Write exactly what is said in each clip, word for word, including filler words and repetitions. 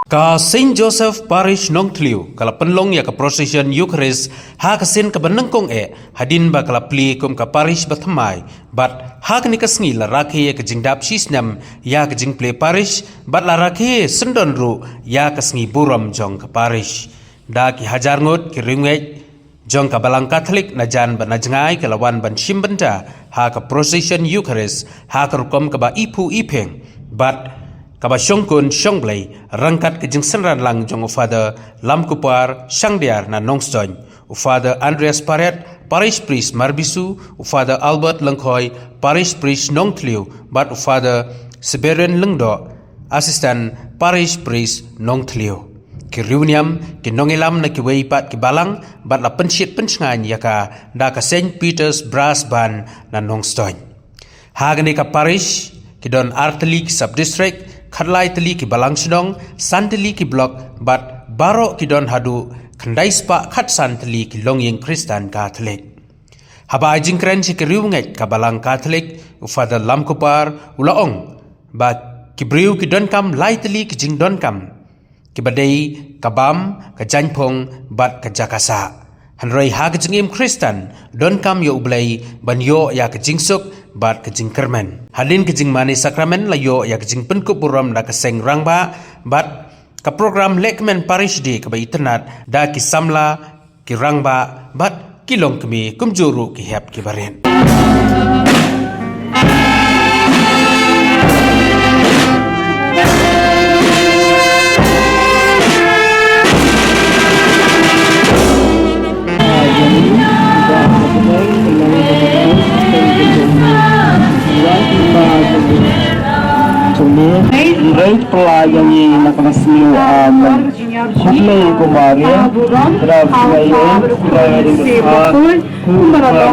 Ka Saint Joseph Parish Nongthliew ka la pynlong ïa ka procession Eucharist ha ka sien kaba nyngkong eh hadien ba ka la plie kum ka parish ba thymmai, bad ha kane ka sngi la rakhe ïa ka jingdap shisnem ïa ka jingplie parish, bad la rakhe syndon ruh ïa ka sngi burom jong ka parish. Da ki hajar ngut ki riewngeit jong ka Balang Katholik na jan bad na jngai ka la wan ban shim bynta ha ka procession Eucharist ha ka rukom kaba iphuh iphieng bad kaba shongkun shongblei, ryngkat ka jingsynran lang jong u Father Lamkupar Shangdiar na Nongstoiñ, u Father Andreas Pariat, Parish Priest Marbisu, u Father Albert Lyngkhoi, Parish Priest Nongthliew, bad u Father Siberian Lyngdoh, Assistant Parish Priest Nongthliew. Ki riewniam, ki nongïalam na kiwei pat ki balang, bad la pynshit pynshngaiñ ïa ka da ka Saint Peter's Brass Band na Nongstoiñ. Ha kane ka parish ki don ar tylli ki sub district, khatlai tylli ki balang shnong, san tylli ki block, bad baroh ki don haduh khyndai spah khatsan tylli ki longïing Khristan Katholik. Haba ai jingkren sha ki riewngeit ka Balang Katholik, u Father Lamkupar u la ong ba ki briew ki donkam lai tylli ki jingdonkam, kiba dei ka bam, ka jaiñphong bad ka jaka sah. Hynrei ha ka jingim Khristan donkam ïa U Blei ban ïoh ïa ka jingsuk bad ka jingkyrmen. Hadien ka jingmane sakramen la ïoh ïa ka jingpynkup burom da ka seng rangbah, bad ka program lehkmen Parish Day kaba itynnad da ki samla, ki rangbah bad ki longkmie kumjuh ruh ki hep ki barit. Hei, hei, pela yang ni nak kena semiu amen. Khublei ko Maria, khublei ko Maria, khublei ko Maria.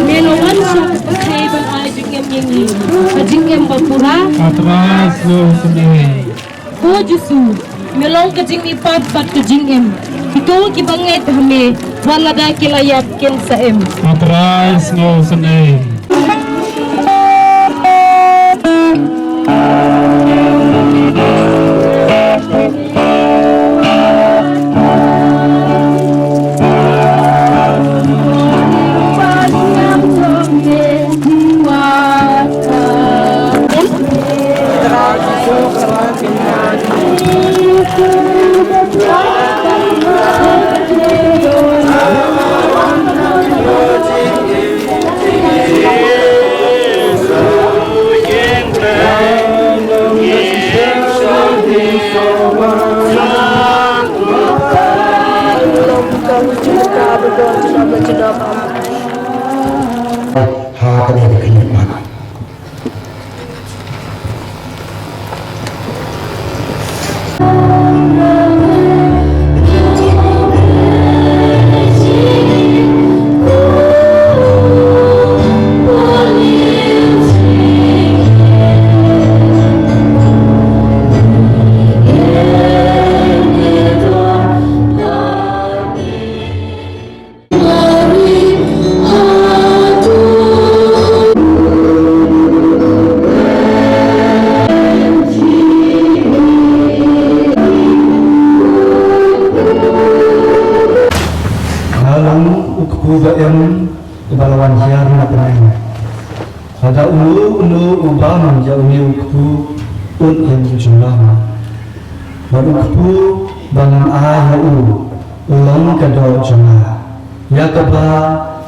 Me long wan sha ka pyrthei ban ai jingim ïa ngi, ka jingim ba pura. Ka Trai sngewsynei. Ko Jisu, me long ka jingmihpat bad ka jingim. Kito kiba ngeit ha me, wat lada ki la ïap kin sa im. Ka Trai sngewsynei. Ha kane ka khlieh mat. Nga long u kpu ba im, uba la wan hiar na bneng. Lada uno uno u bam ïa une u kpu, un im junom. Bad u kpu ba ngan ai ha u, u long ka doh jong nga, ïa kaba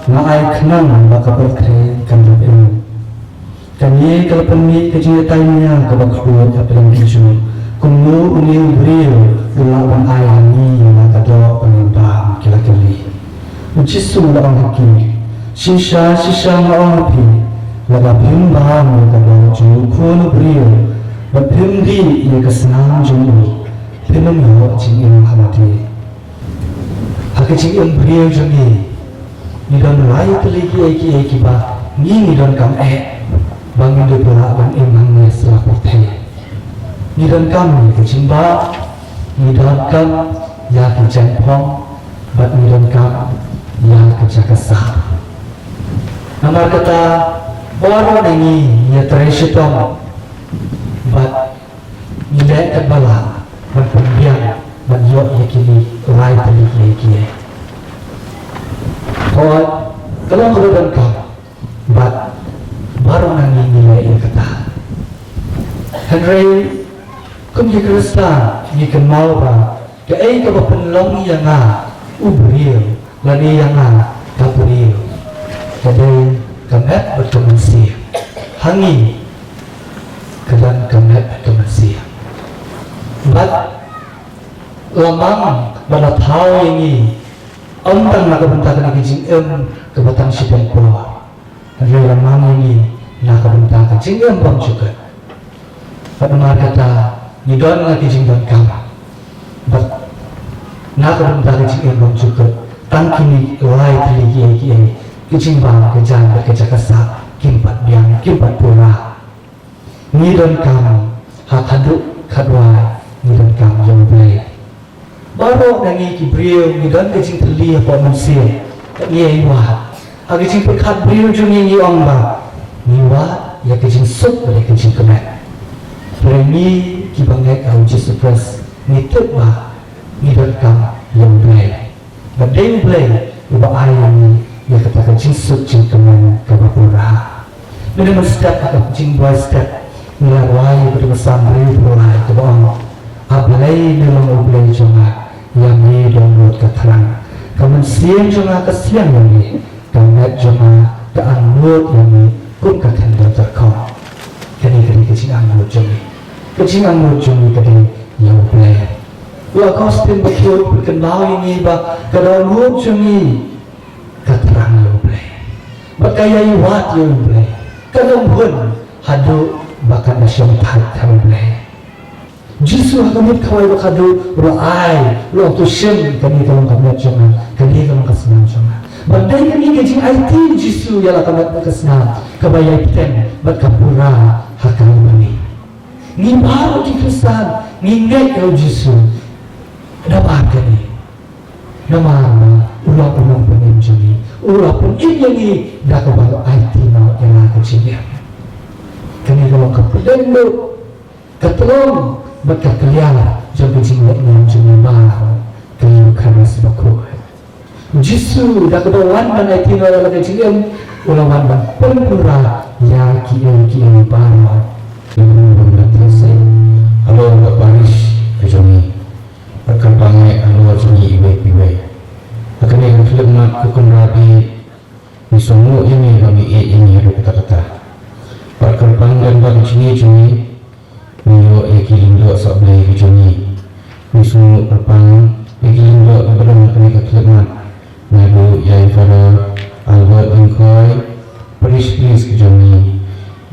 nga ai khnang ba ka pyrthei kan ïoh im. Kane ka la pynmih ka jingïatai nia kaba khuid hapdeng ki Jiw, kumno une u briew u lah ban ai ha ngi ïa ka doh ba ngin bam, ki la kylli. U Jisu u la ong ha ki, shisha shisha nga ong ha phi, lada phim bam ïa ka doh jong u Khun u briew bad phim dih ïa ka snam jong u, phim ïoh jingim ha lade. Ha ka jingim briew jong ngi, ngi don lai tylli kiei kiei kiba ngi, ngi donkam eh ba ngin ïoh lah ban im hangne sha la pyrthei. Ngi donkam ïa ka jingbam, ngi donkam ïa ka jingpang, bad ngi donkam ïa ka jaka sah. Namar kata, baroh na ngi ngi ïatrei shitom bad ngi leh katba lah ban pynbiang ban ïoh ïa kine lai tylli kiei kiei. Hooid, ka long kaba donkam bad baroh na ngi ngi leh ïa kata. Hynrei kum ki Khristan ngi kynmaw ba kaei kaba pynlong ïa nga u briew lane ïa nga ka briew, ka dei ka met bad ka mynsiem. Ha ngi ka don ka met bad ka mynsiem. Bad la mang bad la thaw ïa ngi, ym tang na ka bynta kane ka jingim kaba tang shiteng por, hynrei la mang ïa ngi na ka bynta ka jingim bymjukut. Bad namar kata ngi don la ki jingdonkam. Bad na ka bynta ka jingim bymjukut, tang kine lai tylli kiei kiei, ka jingbam, ka jam bad ka jaka sah, kim pat biang, kim pat pura. Ngi donkam ha khadduh khadwai, ngi donkam ïa U Blei. Baroh na ngi ki briew ngi don ka jingthylli hapoh mynsiem. Ngi ïa wad ha ka jingpyrkhat briew jong ngi, ngi ong ba ngi wad ïa ka jingsuk bad ïa ka jingkmen. Hynrei ngi kiba ngeit ha U Jisu Khrist ngi tip ba ngi donkam ïa U Blei. Ba dei U Blei uba ai ïa ngi ïa kata ka jingsuk jingkmen kaba pura. Mynne mynstep ha ka jingduwai step ngi la rwai ïa kata ka Salm hynriewphew lai kaba ong, A Blei, me long U Blei jong nga, ïa me don lut ka thrang. Ka mynsiem jong nga ka sliang ïa me, ka met jong nga ka angnud ïa me kum ka khyndew tyrkhong. Kane ka dei ka jingangnud jong ngi. Ka jingangnud jong ngi ka dei ïa U Blei. U Augustine Bakhuid u pynkynmaw ïa ngi ba ka dohnud jong ngi ka thrang ïa U Blei. Bad ka ïai wad ïa U Blei. Kan ym hun haduh ba kan da shong thait ha U Blei. Jisu ha ka miet khawai ba khadduh u la ai, u la ong to shim, kane ka long ka met jong nga, kane ka long ka snam jong nga. Bad dei kane ka jingaiti Jisu ïa la ka met bad ka snam kaba ïai bteng bad ka pura ha ka Kalbari. Ngi baroh ki Khristan ngi ngeit ïa U Jisu. Namar kane, namar ba u long u Nongpynim jong ngi, u la pynim ïa ngi da kaba u aiti noh ïa la ka jingim. Kane ka long ka pdeng duh, ka tlong bad ka kliar jong ka jinglehniam jong ngi baroh ka Eucharist bakhuid. U Jisu da kaba u wan ban aiti noh ïa la ka jingim, u la wan ban pynpura ïa kiei kiei baroh. Ïa u ban baptis halor ka parish ka jong ngi. Bad kyrpang eh halor jong ngi iwei pa iwei. Ha kane ka khyllipmat, ko Kynrad, ngi sngewnguh ïa me ba me ïeit ïa ngi haduh katta katta. Bad kyrpang lyngba ka jingïeit jong ngi, ngi ïoh ïa ki lyngdoh sah Blei ki jong ngi. Ngi sngewnguh kyrpang ïa ki lyngdoh kiba don ha kane ka khyllipmat. Ingkhoi, Parish Priest ka jong ngi,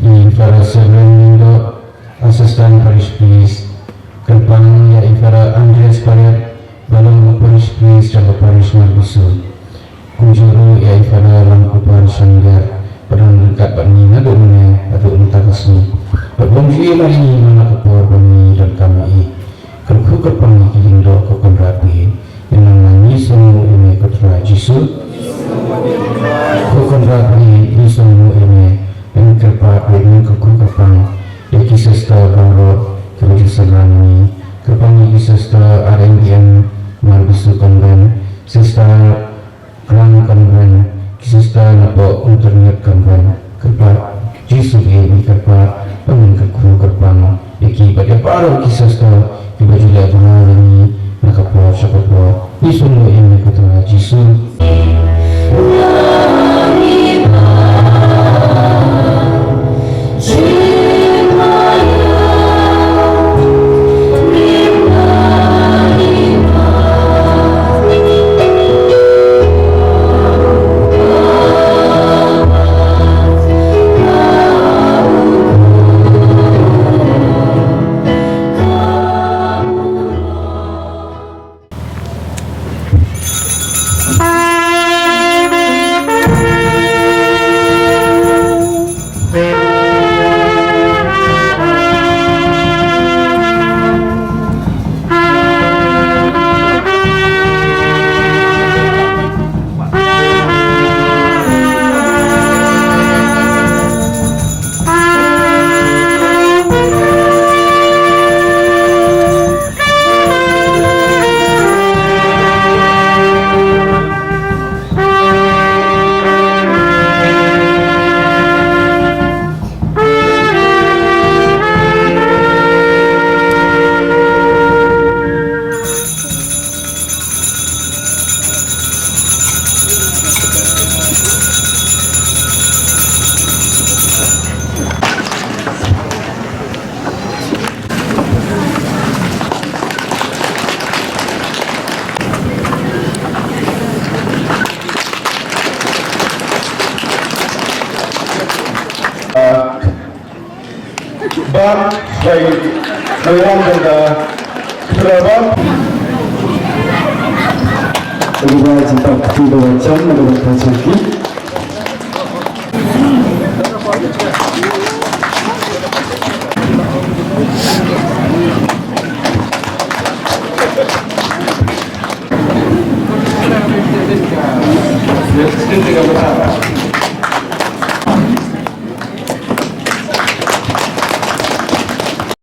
i Father Severin Lyngdoh, Assistant Parish Priest, kyrpang ïa i Father Andreas Pariat, ba long u Parish Priest jong ka Parish Marbisu. Kumjuh ruh ïa i Father Lamkupar Shangder, ba don ryngkat bad ngi naduh mynne haduh mynta ka sngi. Bad bym ju ïeh lynti man la ka por ba ngi donkam ïa i. Kyrkhu kyrpang ïa ki lyngdoh ko Kynrad Blei. Ïa nang nang ngi sngewnguh ïa me ko Trai Jisu. Ko Kynrad Blei, ngi sngewnguh ïa me. Ïa ngi kyrpad, ïa ngi kyrkhu kyrpang ïa ki sister baroh kiba ju synran ïa ngi. Kyrpang ïa ki sister R M B M Marbisu Convent, sister Klang Convent, ki sister napoh Umtyrniat Convent, kyrpad, Jisu ïa ngi kyrpad, ba ngin kyrkhu kyrpang ïa ki bad ïa baroh ki sister kiba ju leh bha ïa ngi na ka por sha ka por. Ngi sngewnguh ïa me ko Trai Jisu. Ban, bai, bai wan da da. Ban. Bai wan da da.